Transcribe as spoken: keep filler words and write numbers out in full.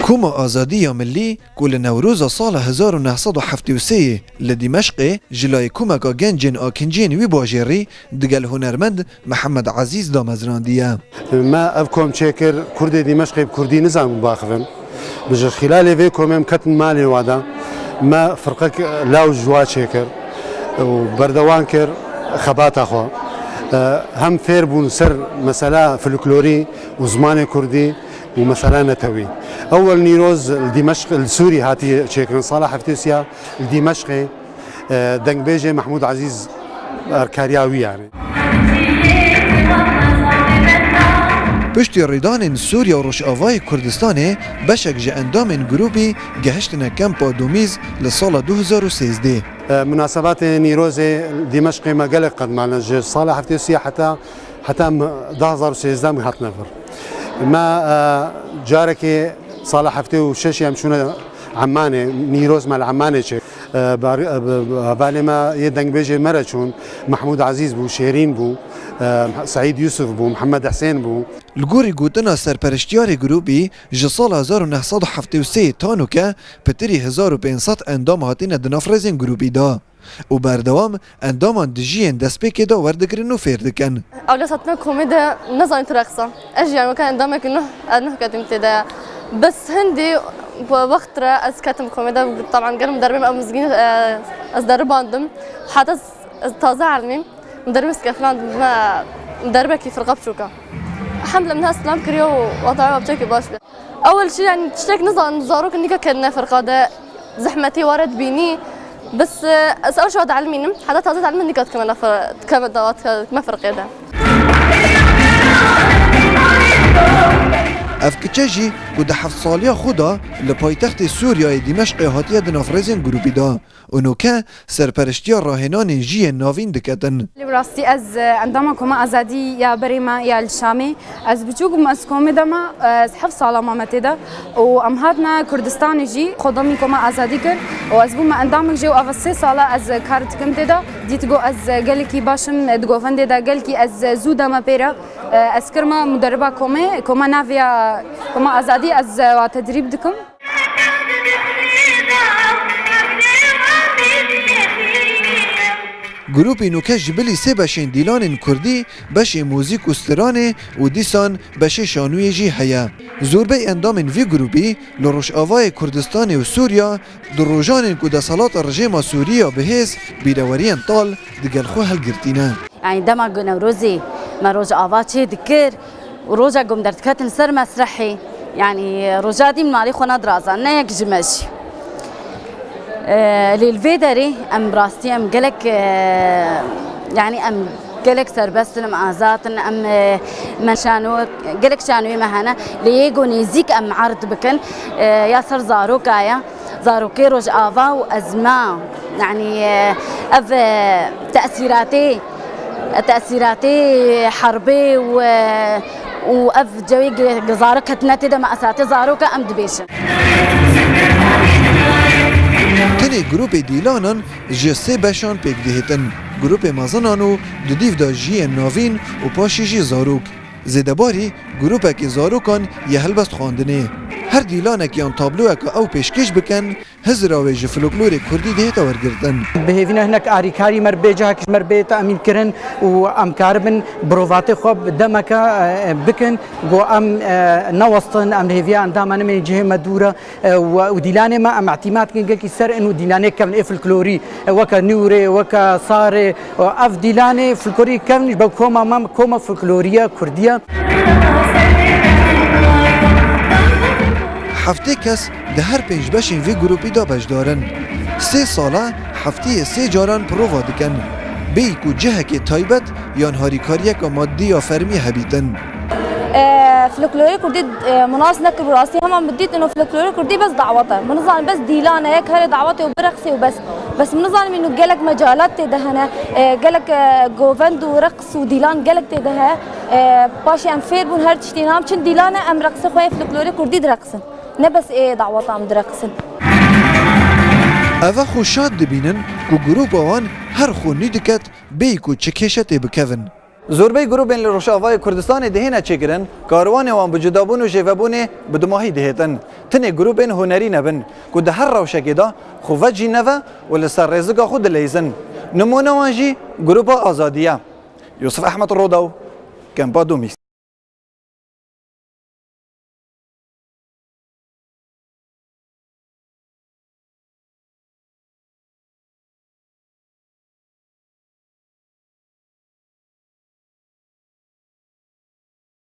Koma Azadî ya Millî ku li Newroza sala hezar û neh sed û heftê û sê li Dîmeşqê ji layê Komeka Gencên Akinciyên wî bajêrî digel hunermend Mihemed Ezîz damezrandiye. Me ev kom çêkir, Kurdê Dîmeşqê bi Kurdî nizanibû biaxivin. Bi ji xîlalê vê komê em ketin malê wa de. Me firqek law ji wa çêkir û berdewam kir xebata xwe. Hem fêr bûn ser mesela folklorî û zimanê kurdî û mesela netewî. Ewel Nîroz li Dîmeşq, li Sûrî hatiye çêkirin. Sala heftê û sê ya li Dîmeşqê, e, dengbêjê Mehmûd Ezîz erkariya wî yani. Piştî rêdanên Sûriya û Rojavayê Kurdistanê beşek ji endamên grûbî gehiştine kempa Domîz li sala du hezar û sêzdeh. E, munasebatê Nîrozê Dîmeşqê me gelek qedmane. Ji sala heftê û sê heta, heta em du hezar û sêzdeh em hatine vir. Me, e, carekê sala heftê û şeş em çûne Emanê, Nîroz me li Emanê çêkir. E, bar-, e, bi-, bi-, hevalê me yê dengbêjê me re çûn. Mehmûd Ezîz bû, Şêrîn bû, e, Seîd Yûsif bû, Mihemed Husên bû. Li gorî gotina serpereştiyarê grûbî, ji sala hezar û neh sed û heftê û sê ta nûke pitirî hezar û pênc sed endam hatine di nav rêzên grûbî de û berdewam endaman di jiyên destpêkê de werdigirin û fêr dikin. Ewlesa hatime komê de nezanî tu reqsa. Ez jî yani weke endamekî nuh, ez nuh ketîm tê de. Bes hindî wext re ez ketim komê de, taban gerim derbê me mizgîn, e, ez deribandim. Heta ez, ez taze elimîm. Derbê me skefilan me derbekî firqa biçûka. Hemd li min heslam kiriye û wata ew çekî baş be. Ewil çi, yani tiştek nizanin, zarok nîka ketine firqa de, zehmetî ware dibînî. Bes, e, ez ew şewa dielmînim, heta taze dielmin nîka dikeme ne fir-, dikeme dawa dikeme firqê de. Ev kiçe jî ku di heft saliya xwe de li paytextê Sûriyeyê Dîmeşqê hatiye di nav rêzên grûbî de. Û nûke serpereştiya rahênanên jiyên navîn diketin. Lê bi rastî ez, e, endama Koma Azadî ya berê me ya li Şamê. Ez biçûk bûm, ez komê de me, e, ez heft sala mame tê de. Û em hatine Kurdistanê jî, xwedemî Koma Azadî kir. Û ez bûme endamek jê û ev sê sala ez kar dikim tê de. Dît got ez gelekî baş im, e, di govendê de gelekî ez zû deme pê re. E, ez kirme muderiba komê, koma navê ya Koma Azadî ez, e, wa tedrîb dikim. Grûpê nûke ji bilî sê beşên dîlanên kurdî, beşê muzîk û stranê û dîsan beşê şanûyê jî heye. Zorbey endamên vî grûbî li Rojavayê Kurdistanê û Sûriya di rojanên ku desthilata rejêma Sûrî ya bi hêz bîreweriyên tal digel xwe hilgirtî ne. Yani dema ku Newrozê me Rojava çê dikir û roja ku em derdiketin ser mesrehê, yani roja dî min malê xwe nedirazan, ne yek ji me jî. Ee, lê li vê derê em bi rastî em gelek, e, yani em gelek serbest in, em azad in, em, e, me şano-, gelek şanoyê me hene, lê yê ku nêzîk em erd bikin, e, ya ser zaroka ye. Zarokê Rojava û ezma, yanî, e, ev, e, tesîratê, tesîratê herbê û, e, û ev cewê gi-, gi zarok ketine tê de me esatê zaroka em dibêjin. Tenê grûpê dîlanan ji sê beşan pêk dihêtin. Grûpê mezinan û di dîv de jiyên navîn û paşê jî zarok. Zêdebarî grûpekê zarokan yê helbestxwendinê. Her dîlanek yan tabloyeka ew pêşkêş bikin, hizra wê ji folklorê kurdî dihête wergirtin. Bi hêvî ne hinek arîkarî me re bê, cihekî ji me re bê temînkirin û em karibin provatê xwe bi demeke, e, bikin. Ku em, e, newestin, em li hêviya endama nimên cihê me dûr e, e, û, û dîlanê me em îtîmat dikin gelkî ser in û dîlanê kevin ê folklorî, e, weke nûrê, weke sarê, e, ev dîlanê folklorî kevin ji ber koma me, koma folklorî ye, kurdî ye. Heftê kes di her pênc beşên vê grûpî de beşdar in. Sê sal e hefteyê sê caran prova dikin. Bêyî ku cihekê taybet yan harîkariyeke madî ya fermî hebîtin. E, folklorê kurdî, e, min nas nekir û rastî hema min dît ino folklorê kurdî bes dawet e. Min nizanim bes dîlan e, yek here dawetê û bireqsê û bes. Bes min nizanim ino gelek mecalat tê de hene, e, gelek, e, govend û reqs û dîlan gelek tê de he. E, paşê em fêr bûn her tiştî nam çin dîlan e, em reqsê xwe yê folklorê kurdî direqsin. Ne bes ê daweta em direqsin. Ev e xwe şad dibînin ku grûpa wan her xwe nî diket, bêyî ku çi kêşe tê bikevin. Zorbey grûbên li Rojavayê Kurdistanê dihêne çêkirin, karwanê wan bi cudabûn û jêvebûnê bi dumahî dihêtin. Tinê grûbên hunerî nebin, ku di her rewşekê de xwe vecî neve û li ser rêzika xwe dileyzin. Nimûne wan jî grûba Azadî ye. Yûsif Ehmed Rodaw, Kempa Dumîs.